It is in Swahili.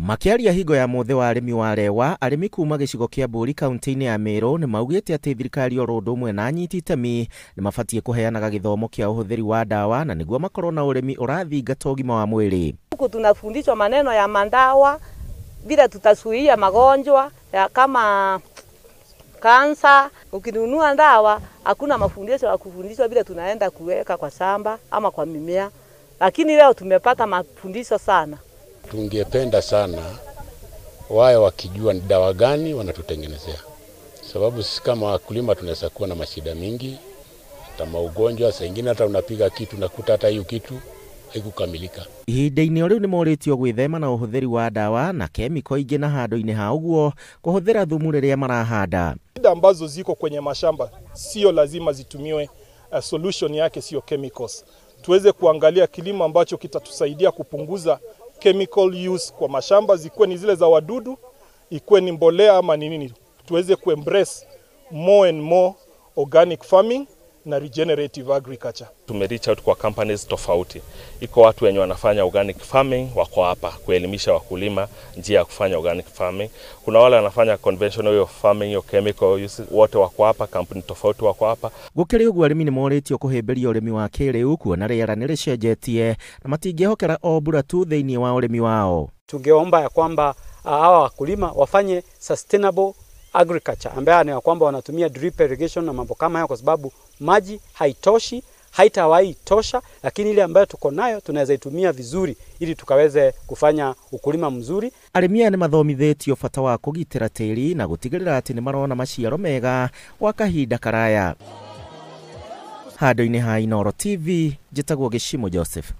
Makĩaria hingo ya mũthĩ wa arĩmi wa Rewa, arĩmi kuma gĩcigo kĩa Mbũri kaunti-inĩ ya Meru nĩ maugĩte atĩ thirikari oro ũndũ ũmwe na anyiti itemi nĩ mabatiĩ kũheanaga gĩthomo kĩa ũhũthĩri wa ndawa na nĩguo makorwo na ũrĩmi ũrathingata ũgima wa mwĩrĩ. Huku tunafundishwa maneno ya mandawa vile tutazuia magonjwa ya kama kansa. Ukinunua ndawa hakuna mafundisho ya kufundishwa vile tunaenda kuweka kwa shamba ama kwa mimea, lakini leo tumepata mafundisho sana. Tungependa sana wae wakijua ni dawa gani wanatutengenezea, sababu sisi kama wakulima tunaweza kuwa na mashida mingi, hata maugonjwa, saa ingine hata unapiga kitu nakuta hata hiyo kitu haikukamilika. Ihinda-inĩ o rĩu nĩ morĩtio gwĩthema na ũhũthĩri wa ndawa na kemiko ingĩ na handũ-inĩ ha ũguo kũhũthĩra thumu rĩrĩa marahanda. Shida ambazo ziko kwenye mashamba sio lazima zitumiwe, solution yake sio chemicals. Tuweze kuangalia kilimo ambacho kitatusaidia kupunguza chemical use kwa mashamba, zikuwe ni zile za wadudu, ikuwe ni mbolea ama ni nini. Tuweze kuembrace more and more organic farming na regenerative agriculture. Tume reach out kwa companies tofauti. Iko watu wenye wanafanya organic farming wako hapa kuelimisha wakulima njia ya kufanya organic farming. Kuna wale wanafanya conventional way of farming, yo chemical use, wote wako hapa, kampuni tofauti wako hapa. Gũkĩrĩ ũguo arĩmi nĩ morĩtio kũhĩmbĩria ũrĩmi wa kĩrĩu kuona rĩera nĩ rĩcenjetie na matingĩhokera o mbura tu thĩinĩ wa ũrĩmi wao. Tungeomba ya kwamba hawa wakulima wafanye sustainable agriculture ambayo ni kwamba wanatumia drip irrigation na mambo kama hayo, kwa sababu maji haitoshi, haitawahi tosha, lakini ile ambayo tuko nayo tunaweza itumia vizuri ili tukaweze kufanya ukulima mzuri. Arĩmi aya nĩ mathomithĩtio bata wa kũgitĩra tĩri na gũtigĩrĩra atĩ nĩ marona maciaro mega gwa kahinda karaya. Handũ-inĩ ha Inooro TV, njĩtagwo Gĩcimo Joseph.